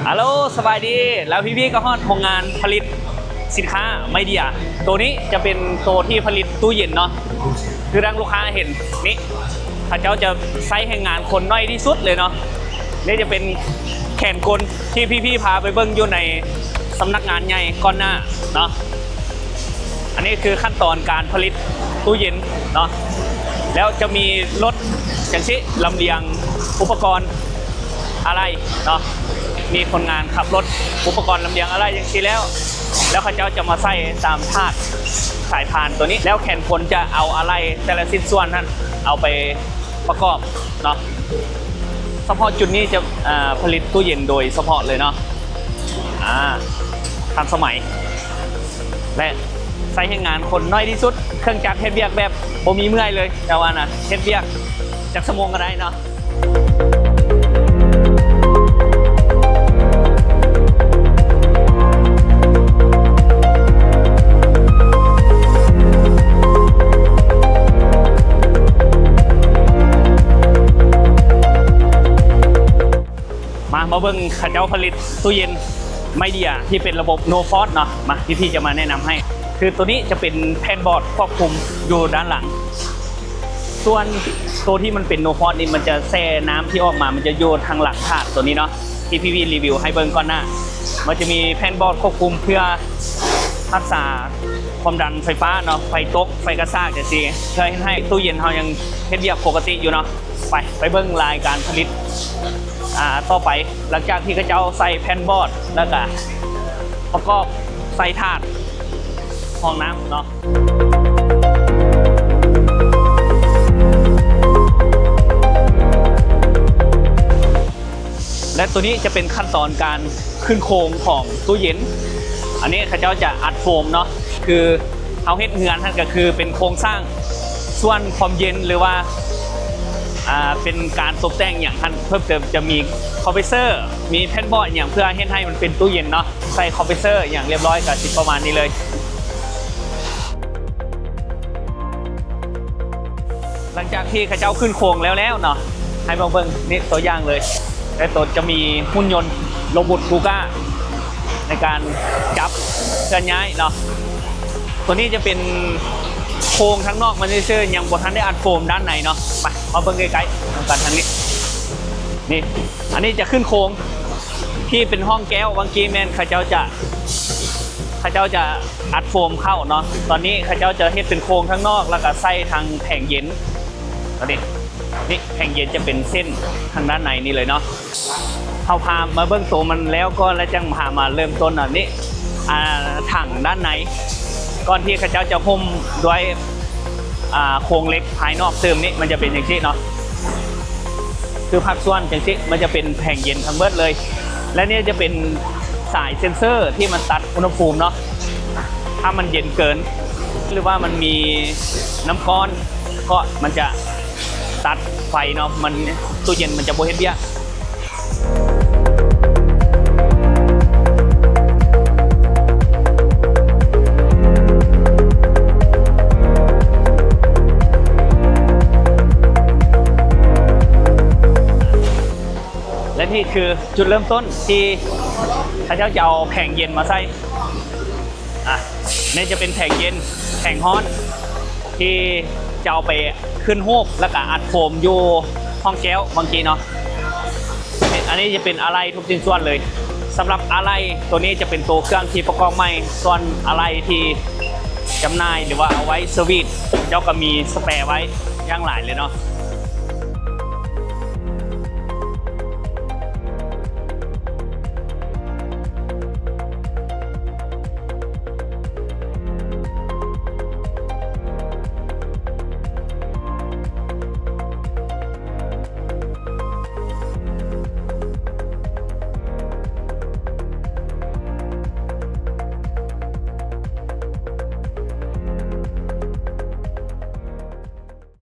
ຮັລໂຫຼ ສະບາຍດີ ແລ້ວພີ່ໆກໍຮອດໂຮງງານຜະລິດສິນຄ້າໄມເດຍ. ໂຕນີ້ຈະເປັນໂຕທີ່ຜະລິດຕູ້ເຢັນເນາະ ຄືດັ່ງລູກຄ້າເຫັນນີ້ ເຂົາເຈົ້າຈະໃຊ້ແຮງງານຄົນໜ້ອຍທີ່ສຸດເລີຍເນາະ. ນີ້ຈະເປັນແຂນກົນທີ່ພີ່ໆພາໄປເບິ່ງຢູ່ໃນສຳນັກງານໃຫຍ່ກ່ອນໜ້າເນາະ. ອັນນີ້ຄືຂັ້ນຕອນການຜະລິດຕູ້ເຢັນເນາະ ແລ້ວຈະມີລົດຈັ່ງຊີ້ ລຳລຽງອຸປະກອນອາໄຫຼ່ເນາະ ມີຄົນງານຂັບລົດອຸປະກອນລຳລຽງອາໄຫຼ່ຈັ່ງຊີ້ແລ້ວ ແລ້ວເຂົາເຈົ້າຈະມາໃສ່ຕາມຖາດສາຍພານໂຕນີ້ ແລ້ວແຂນກົນຈະເອົາອາໄຫຼ່ແຕ່ລະຊິ້ນສ່ວນຫັ້ນເອົາໄປ ປະກອບເນາະ. ສະເພາະຈຸດນີ້ຈະ ເອີ ຜະລິດຕູ້ເຢັນໂດຍສະເພາະເລີຍເນາະ ອາ ທັນສະໄໝ ແລະ ໃຊ້ແຮງງານຄົນໜ້ອຍທີ່ສຸດ. ເຄື່ອງຈັກເຮັດວຽກແບບບໍ່ມີເມື່ອຍເລີຍ ແຕ່ວ່ານະ ເຮັດວຽກຈັກຊົ່ວໂມງກໍໄດ້ເນາະ. ມາ ມາເບິ່ງເຂົາເຈົ້າຜະລິດຕູ້ເຢັນໄມເດຍທີ່ເປັນລະບົບ No Frost ເນາະ. ມາ ພີ່ໆຈະມາແນະນຳໃຫ້ ຄືໂຕນີ້ຈະເປັນແຜ່ນບອດຄວບຄຸມຢູ່ດ້ານຫຼັງ. ສ່ວນໂຕທີ່ມັນເປັນ No Frost ນີ້ ມັນຈະແຊ່ນ້ຳທີ່ອອກມາ ມັນຈະຢູ່ທາງຫຼັງຖາດໂຕນີ້ເນາະ ທີ່ພີ່ໆຣີວິວໃຫ້ເບິ່ງກ່ອນໜ້າ. ມັນຈະມີແຜ່ນບອດຄວບຄຸມເພື່ອຮັກສາຄວາມດັນໄຟຟ້າເນາະ ໄຟຕົກ ໄຟກະຊາກຈັ່ງຊີ້ ເພື່ອເຮັດໃຫ້ຕູ້ເຢັນເຮົາຍັງເຮັດວຽກປົກກະຕິຢູ່ເນາະ. ໄປ ໄປເບິ່ງລາຍການຜະລິດ ອາ ຕໍ່ໄປ ຫຼັງຈາກທີ່ເຂົາເຈົ້າໃສ່ແຜ່ນບອດ ແລ້ວກະປະກອບໃສ່ຖາດຮອງນ້ຳເນາະ. ແລະ ໂຕນີ້ຈະເປັນຂັ້ນຕອນການຂຶ້ນໂຄງຂອງຕູ້ເຢັນ. ອັນນີ້ເຂົາເຈົ້າຈະອັດໂຟມເນາະ ຄືເຮົາເຮັດເຮືອນຫັ້ນ ກໍຄືເປັນໂຄງສ້າງ ສ່ວນຄວາມເຢັນ ຫຼືວ່າ ອ່າ ເປັນການຕົບແຕ່ງຫຍັງຫັ້ນເພີ່ມເຕີມ ຈະມີຄອມເພຣສເຊີ ມີແຜ່ນບອດຫຍັງ ເພື່ອເຮັດໃຫ້ມັນເປັນຕູ້ເຢັນເນາະ. ໃສ່ຄອມເພຣສເຊີຫຍັງຮຽບຮ້ອຍ ກໍຊິປະມານນີ້ເລີຍ. ຫຼັງຈາກທີ່ເຂົາເຈົ້າຂຶ້ນໂຄງແລ້ວໆເນາະ ໃຫ້ມາເບິ່ງນີ້ຕົວຢ່າງເລີຍ ແລະ ໂຕຈະມີຫຸ່ນຍົນໂຣບຸດກູກາ ໃນການຈັບເຄື່ອນຍ້າຍເນາະ. ໂຕນີ້ຈະເປັນໂຄງທາງນອກມັນຊື່ໆ ຍັງບໍ່ທັນໄດ້ອັດໂຟມດ້ານໃນເນາະ. ໄປ ມາເບິ່ງໃກ້ໆນຳກັນທາງນີ້. ນີ້ ອັນນີ້ຈະຂຶ້ນໂຄງທີ່ເປັນຫ້ອງແກ້ວ ຫວ່າງກີ້ແມ່ນເຂົາເຈົ້າຈະ ເຂົາເຈົ້າຈະອັດໂຟມເຂົ້າເນາະ. ຕອນນີ້ເຂົາເຈົ້າຈະເຮັດເປັນໂຄງທາງນອກ ແລ້ວກໍໃສ່ທາງແຜງເຢັນ. ຕອນນີ້ ນີ້ແຜງເຢັນຈະເປັນເສັ້ນທາງດ້ານໃນນີ້ເລີຍເນາະ. ເຮົາພາມາເບິ່ງໂຕມັນແລ້ວກ່ອນ ແລ້ວຈັ່ງພາມາເລີ່ມຕົ້ນ. ອັນນີ້ ອ່າ ຖັງດ້ານໃນ ກ່ອນທີ່ເຂົາເຈົ້າຈະຫຸ້ມດ້ວຍ ອ່າ ໂຄງເຫຼັກພາຍນອກຕື່ມນີ້ ມັນຈະເປັນຈັ່ງຊີ້ເນາະ. ຄືພາກສ່ວນຈັ່ງຊີ້ ມັນຈະເປັນແຜງເຢັນທັງເບິດເລີຍ ແລະ ນີ້ຈະເປັນສາຍເຊັນເຊີທີ່ມັນຕັດອຸນຫະພູມເນາະ. ຖ້າມັນເຢັນເກີນ ຫຼືວ່າມັນມີນ້ຳກ້ອນ ກໍມັນຈະຕັດໄຟເນາະ ມັນ ຕູ້ເຢັນມັນຈະບໍ່ເຮັດວຽກ. ແລະ ນີ້ຄືຈຸດເລີ່ມຕົ້ນທີ່ເຂົາເຈົ້າຈະເອົາແຜງເຢັນມາໃສ່. ອ່ະ ນີ້ຈະເປັນແຜງເຢັນ ແຜງຮ້ອນ ທີ່ຈະເອົາໄປຂຶ້ນຮູບ ແລ້ວກະອັດໂຟມຢູ່ຫ້ອງແກ້ວເມື່ອກີ້ເນາະ. ອັນນີ້ຈະເປັນອາໄຫຼ່ທຸກຊິ້ນສ່ວນເລີຍ. ສຳລັບອາໄຫຼ່ໂຕນີ້ຈະເປັນໂຕເຄື່ອງທີ່ປະກອບໃໝ່, ສ່ວນອາໄຫຼ່ທີ່ຈຳໜ່າຍ ຫຼືວ່າເອົາໄວ້ເຊີວິດ ເຂົາເຈົ້າກໍມີສະແປໄວ້ຢ່າງຫຼາຍເລີຍເນາະ.